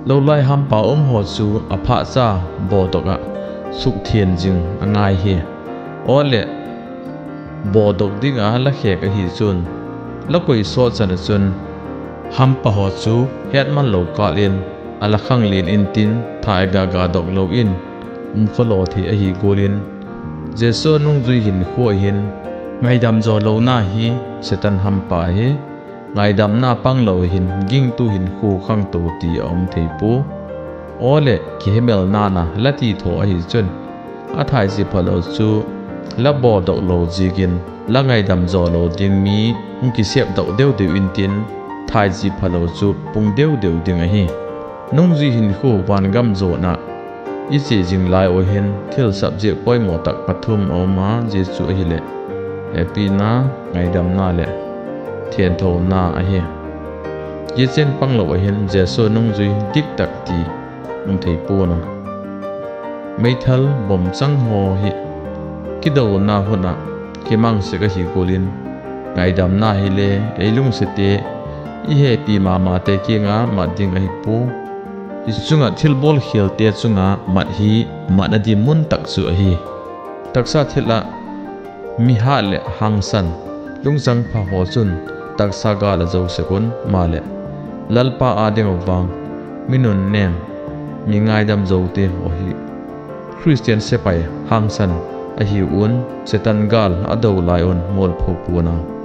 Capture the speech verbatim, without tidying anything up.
Lolai hampa um haw chu a phatcha bawdok ah sukthiang zing a ngai hi. Aw leh, bawdok ding a la khêk ahi chun, la koi sawt chan ah chun hampa haw chu hetman lo kâl in a la khang lian intin, thai ga ga dok lo in um khawlaw thei ahi gual in, Jesu nungzui hinkhua hin ngaidam zawlona hi Setan hampa hi. Ngaidamna panglo hin gingtu hinkhua khangto ti a um thei pua. Aw leh, kihemelna'n a la ti thaw ahi chun, a thaichi phalo chu la bawdok lo ziakin la ngaidam zawlo ding mi hung kisêpdok deu deu intin, thaichi phalo chu pung deu deu ding ahi. Nungzui hinkhua vangam zuan ah i chia zing lai u hin thil subject poimaw tak pathum a um a, zia chu ahileh, hepina, ngaidamna leh thianthona ahi. Zia chêng panglo ah hin Jesu nungzui dik tak ti um thei pua'n a. Meithal bomchang haw hi kidona hun ah kimang sek ahi gual in, ngaidamna hile ei lungsiatte, i hepi ma mate kiang a mat ding ahi pua. I chung ah thilbawl khialte chung a mat hi mat a dim mun tak chu ahi. Taksa thil ah mi hat leh hangsan, lungchang pha haw chun taksa gâl a zo sek un, maleh Lalpa â ding ah vang mi nunnêm, mi ngaidam zote haw hi Khristian sepai hangsan ahiu in, Setan gâl a do lai un mualpho pua'n a.